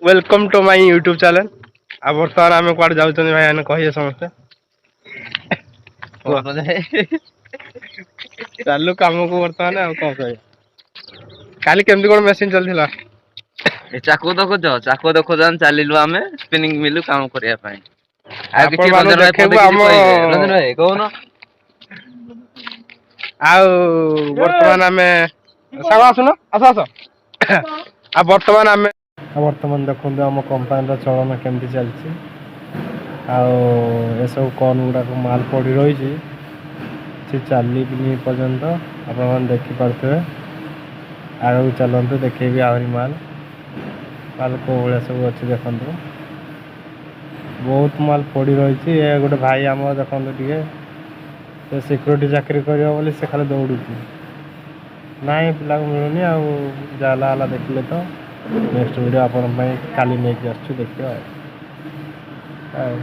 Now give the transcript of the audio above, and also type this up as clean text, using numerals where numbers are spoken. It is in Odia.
Welcome to my YouTube channel. ଆଉ ବର୍ତ୍ତମାନ ଆମେ କୁଆଡ଼େ ଯାଉଛନ୍ତି, ଭାଇ ମାନେ କହିବେ ସମସ୍ତେ। କୁହ। ଚାଲୁ କାମକୁ ବର୍ତ୍ତମାନ। ଆଉ କଣ କହିବା? କାଲି କେମିତି କଣ ମେସିନ୍ ଚାଲିଥିଲା? ଏ ଚାକୁ ଦେଖୁଛ, ଚାକୁ ଦେଖୁଛ। ଚାଲିଲୁ ଆମେ ସ୍ପିନିଂ ମିଲ୍ କାମ କରିବା ପାଇଁ। ଆଉ କିଛି ଆପଣମାନଙ୍କୁ ରଞ୍ଜନ ଭାଇ ଦେଖେଇବୁ ପଦେ କିଛି କହିବେ। ରଞ୍ଜନ ଭାଇ, କହୁନ। ଆଉ ବର୍ତ୍ତମାନ ଆମେ, ସାଙ୍ଗ, ଆସୁନ, ଆସ ଆସ। ଆଉ ବର୍ତ୍ତମାନ ଆମେ ଆଉ ବର୍ତ୍ତମାନ ଦେଖନ୍ତୁ ଆମ କମ୍ପାନୀର ଚଳନ କେମିତି ଚାଲିଛି। ଆଉ ଏସବୁ କନ୍ ଗୁଡ଼ାକ ମାଲ ପଡ଼ି ରହିଛି, ସେ ଚାଲିନି ପର୍ଯ୍ୟନ୍ତ। ଆପଣମାନେ ଦେଖିପାରୁଥିବେ। ଆଗକୁ ଚାଲନ୍ତୁ, ଦେଖେଇବି ଆହୁରି ମାଲ। ମାଲ କେଉଁ ଭଳିଆ ସବୁ ଅଛି ଦେଖନ୍ତୁ। ବହୁତ ମାଲ ପଡ଼ି ରହିଛି। ଏ ଗୋଟେ ଭାଇ ଆମର, ଦେଖନ୍ତୁ ଟିକେ, ସେ ସିକ୍ୟୁରିଟି ଚାକିରି କରିବ ବୋଲି ସେ ଖାଲି ଦୌଡ଼ୁଛି। ନାଇଁ, ପିଲାକୁ ମିଳୁନି। ଆଉ ଯାହା ହେଲା ହେଲା, ଦେଖିଲେ ତ। ନେକ୍ସଟ ଭିଡ଼ିଓ ଆପଣଙ୍କ ପାଇଁ କାଲି ନେଇକି ଆସୁଛୁ, ଦେଖିବା ଆଉ। ଆଉ